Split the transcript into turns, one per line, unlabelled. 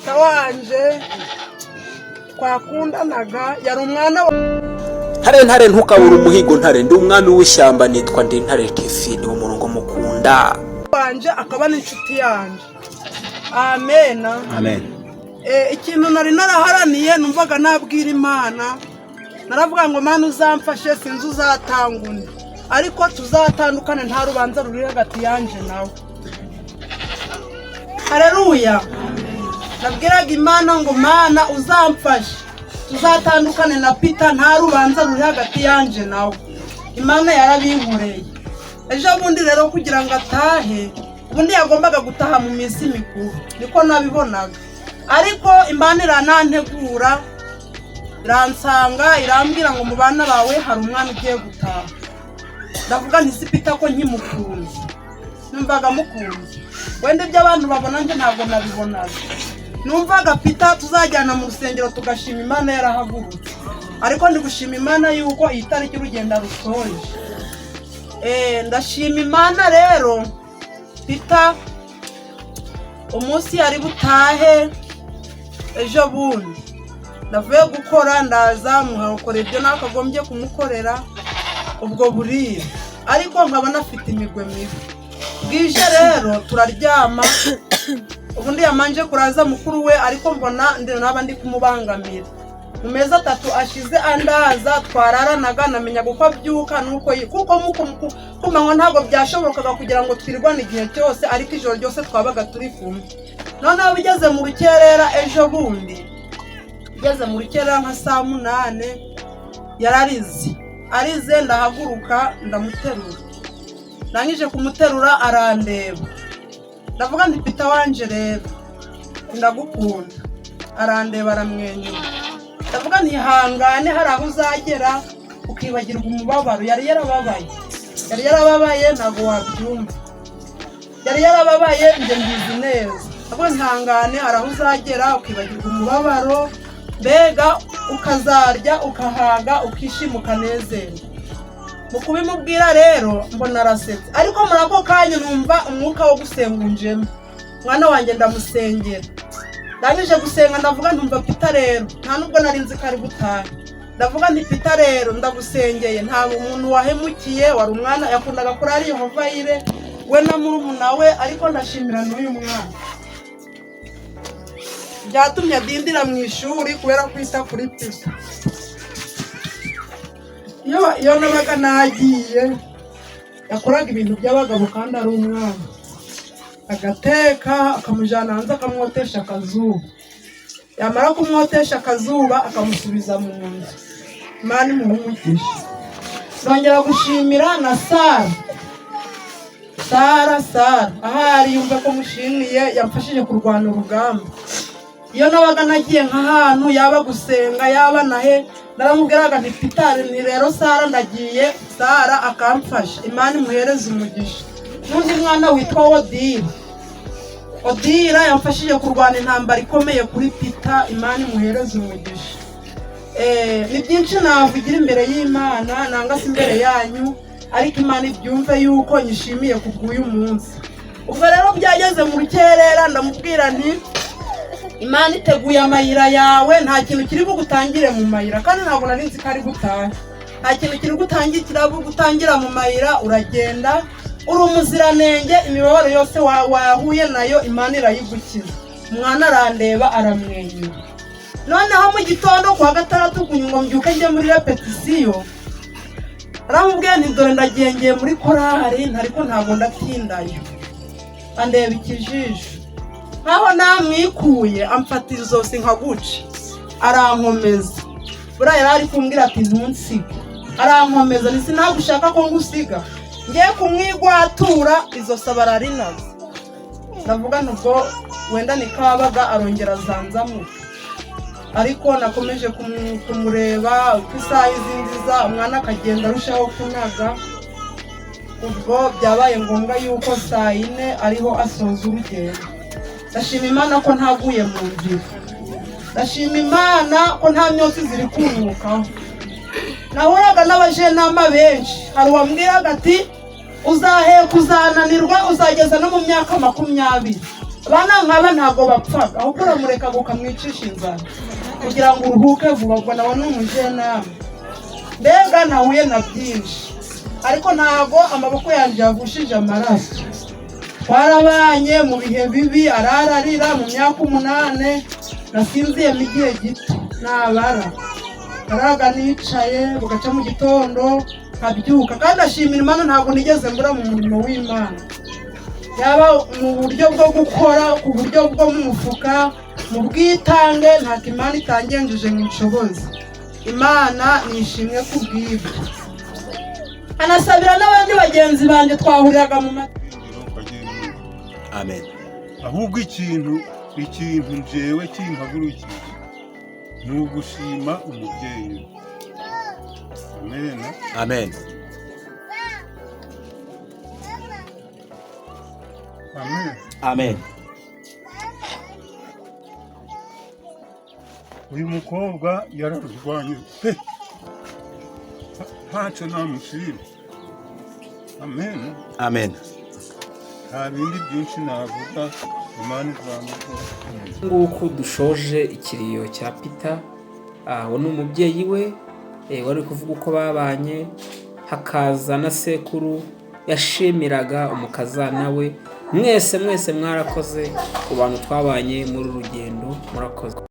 Peter wanje twakundanaga yari umwana wa
Ntare, ntare, ntukabure umuhigo. Ntare, ndi umwami w'ishyamba, nitwa Ndi Ntare TV, ni umurongo mukunda.
Wanje akaba n'inshuti yanje, amena.
Amen.
Ikintu nari naraharaniye, numvaga nabwira Imana, naravuga ngo: "Mana, uzamfashe, sinzi uzatanga undi, ariko tuzatandukane nta rubanza ruri hagati yanje nawe." Hareruya! Nabwiraga Imana ngo: "Mana, uzamfashe tuzatandukane na Peter nta rubanza ruri hagati yanje nawe." Imana yarabinkoreye. Ejo bundi rero kugira ngo atahe, ubundi yagombaga gutaha mu minsi mikuru, niko nabibonaga, ariko Imana iranantegura, iransanga, irambwira ngo: "Mu bana bawe hari umwana ugiye gutaha." Ndavuga nti: "Si Peter ko nkimukunze?" Numvaga mukunze. Wenda ibyo abantu babona njye ntabwo nabibonaga. Numvaga Peter tuzajyana mu rusengero tugashima Imana yarahagurutse, ariko ndi gushima Imana yuko iyi tariki urugendo rusoje. Ndashima Imana rero. Peter umunsi yari butahe ejo bundi, ndavuye gukora, ndaza muhakora ibyo nakagombye kumukorera ubwo burira, ariko nkabona afite imigwe mibi. Bwije rero turaryama. Ubundi yamanje kuraza mukuru we, ariko mbona naba ndi kumubangamira. Mu mezi 3 ashize andaza, twararanaga, namenyaga uko abyuka nuko kuko ku manywa ntabwo byashobokaga kugira ngo twirwane igihe cyose, ariko ijoro ryose twabaga turi kumwe. Noneho bigeze mu rukerera ejo bundi, bigeze mu rukerera nka saa 8, yararize, arize, ndahaguruka ndamuterura. Ndangije kumuterura arandeba, ndavuga nti: "Peter wanje rero, ndagukunda." Arandeba, aramwenyura. Ndavuga nti: "Hangane, hari aho uzagera ukibagirwa umubabaro." Yari yarababaye, yari yarababaye, ntabwo wabyumva, yari yarababaye, njye mbizi neza. Ndavuga nti: "Hangane, hari aho uzagera ukibagirwa umubabaro, mbega ukazarya ukahaga, ukishima, ukanezerwa." Mu kubimubwira rero mbona arasetse, ariko muri ako kanya numva umwuka wo gusenga unjemo. Mwana wanjye ndamusengera. Ndangije gusenga ndavuga, ntumva Peter rero, nta nubwo nari nzi ko ari butahe. Ndavuga nti: "Peter rero, ndagusengeye, nta umuntu wahemukiye, wari umwana yakundaga kurara Yehova yire we na murumuna we, ariko ndashimira n'uyu mwana byatumye adindira mu ishuri kubera kwita kuri Peter." Iyo nabaga nagiye, yakoraga ibintu by'abagabo kandi ari umwana, agateka, akamujyana hanze, akamwotesha akazuba, yamara kumwotesha akazuba akamusubiza mu nzu. Imana imuha umugisha. Nongera gushimira na Sara. Sara, Sara ahari yumva ko mushimiye, yamfashije kurwana urugamba. Iyo nabaga nagiye nk'ahantu, yaba gusenga, yaba nahe, naramubwiraga nti: "Peter, ni rero Sara, ndagiye." Sara akamfasha. Imana imuhereze umugisha. N'undi mwana witwa Odira, Odira yamfashije kurwana intambara ikomeye kuri Peter. Imana imuhereze umugisha. Ni byinshi navugira imbere y'Imana nanga se imbere yanyu, ariko Imana ibyumve yuko nyishimiye kubw'uyu munsi. Ubwo rero byageze mu rukerera, ndamubwira nti: "Imana iteguye amayira yawe, nta kintu kiri bugutangire mu mayira." Kandi ntabwo nari nzi ko ari gutaha. "Nta kintu kiri gutangira mu mayira, uragenda uri umuziranenge, imibabaro yose wahuye nayo Imana irayigukiza." Umwana arandeba, aramwenyura. Noneho mu gitondo ku wa gatandatu, ngo mbyuke njye muri répétition, aramubwiye nti: "Dore ndagiye, ngiye muri korari, ariko ntabwo ndatindayo." Andeba ikijisho nkaho namwikuye, amfata izosi nka guca, arankomeza. Buriya yari ari kumbwira ati: "Ntunsige." Arankomeza, ni ntabwo ushaka ko ngusiga. Ngiye kumwigwatura, izosi aba ararinaze. Ndavuga nubwo wenda ni kabaga, arongera azanzamuka, ariko nakomeje kumureba uko isaha izinjiza, umwana akagenda arushaho kunaga. Ubwo byabaye ngombwa yuko saa 4 ariho asoza urugendo. Ndashima Imana ko ntaguye mu nzira, ndashima Imana ko nta myotsi ziri kunukaho. Nahuraga n'abajenama benshi, hari uwambwiraga ati: "Uzaheka, uzananirwa, uzageza no mu myaka 20." Abana nk'aba ntabwo bapfaga, ahubwo uramureka ukamwicisha inzara kugira ngo uruhuke vuba. Ubwo nawe ni umujenama. Mbega nahuye na byinshi, ariko ntabwo amaboko yanjye yavushije amaraso. Twarabanye mu bihe bibi, arararira mu myaka 8. Nasinziyemo igihe gito, nabara naraga nicaye, bugaca mu gitondo nkabyuka. Kandi ashimira Imana, ntabwo nigeze mbura mu murimo w'Imana, yaba mu buryo bwo gukora, ku buryo bwo mu mufuka, mu bwitange. Ntabwo Imana itangenjeje mu nshobozi. Imana nishimwe ku bw'ibyo. Anasabira n'abandi bagenzi banjye twahuriraga mu ma
Amen.
Ahubwo ikintu njyewe kimpagurukije ni ugushima umubyeyi. Amen.
Amen.
Amen.
Amen.
Uyu mukobwa yararwanye pe, ntacyo namushima. Amen.
Amen.
Nta bindi byinshi navuga, Imana izamuha.
Nguko dushoje ikiriyo cya Peter. Uwo ni umubyeyi we wari uri kuvuga uko babanye, hakaza na sekuru yashimiraga umukazana we. Mwese mwese mwarakoze ku bantu twabanye muri uru rugendo, murakoze.